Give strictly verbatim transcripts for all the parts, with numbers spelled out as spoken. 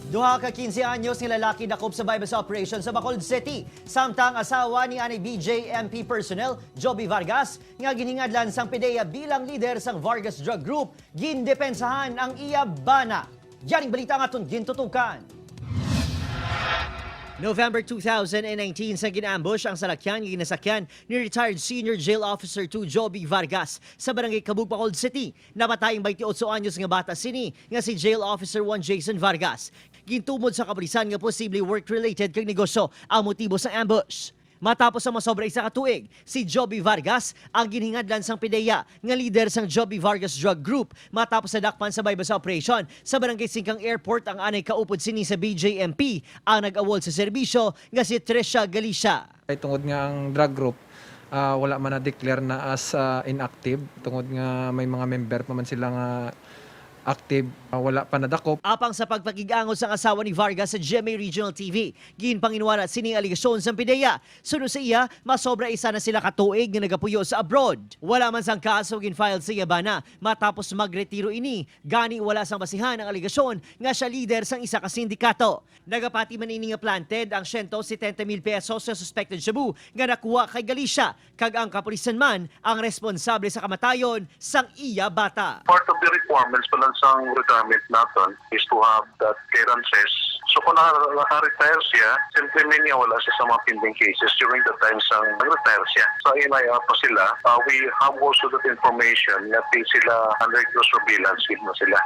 Duha ka quince anyos nga lalaki dakop sa baybayon sa operasyon sa Bacolod City, samtang asawa ni anay B J M P personnel Joby Vargas nga ginhingadlan sang PDEA bilang lider sang Vargas Drug Group, gindepensahan ang iya bana. Yaring balita ang aton gintutukan. November two thousand nineteen, sa gin-ambush ang salakyan nga ginasakyan ni retired Senior Jail Officer two Joby Vargas sa Barangay Cabug, Bacolod City. Napatay ang twenty-eight anyos nga bata sini nga si Jail Officer one Jason Vargas. Gintumod sa kapulisan nga posible work-related kag negosyo ang motibo sang ambush. Matapos ang masobra isa ka tuig, si Joby Vargas ang ginhingadlan sang PDEA nga lider sang Joby Vargas Drug Group, matapos nadakpan sa baybayon sa operasyon sa Barangay Singkang Airport ang anay kaupod sini sa B J M P, ang nag-awol sa serbisyo nga si Trisha Galicia. Ay, tungod nga ang drug group, ah, wala man na-declare na as, ah, inactive, tungod nga may mga member pa man sila nga active, ah, wala pa nadakop. Apang sa pagpakig-angot sang asawa ni Vargas sa G M A Regional T V, ginpanginwala sini nga alegasyon sang PDEA. Suno sa iya, masobra isa na sila ka tuig nga nagapuyo sa abroad. Wala man sang kaso gin-file sa iya bana matapos magretiro ini, gani wala sang basihan ang alegasyon nga sia lider sang isa ka sindikato. Nagapati man ini nga planted ang siyento setenta mil pesos sa suspected shabu nga nakuha kay Galicia, kag ang kapulisan man ang responsable sa kamatayon sang iya bata. Part of the requirements pa lang sang retirement naton is to have that clearances. So kung naka- naka-retire siya, simplemente niya wala siya sa mga pending cases during the time sang nag-retire siya. Sa N I R pa sila, uh, we have also that information nga ti sila under close surveillance na sila.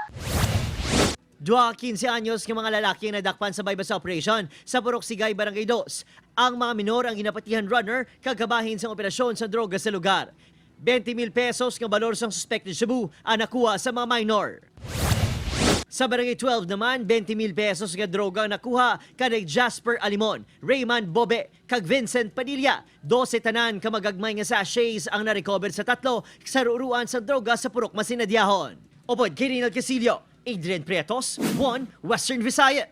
Duha ka quince anyos nga mga lalaki ang nadakpan sa baybayon sa operasyon sa Purok Sigay, Barangay Dos. Ang mga minor ang ginapatihan runner kag kabahin sang operasyon sa droga sa lugar. Twenty mil pesos nga balor sang suspected shabu ang nakuha sa mga minor. Sa Barangay twelve naman, twenty mil pesos nga droga ang nakuha kanay Jasper Alimon, Raymond Bobe, kag Vincent Padilla. Dose tanan ka magagmay nga sachets ang na-recover sa tatlo sa ruruan sang droga sa Purok Masinadyaon. Upod kay Rinald Casillo, Adrian Prietos, One Western Visayas.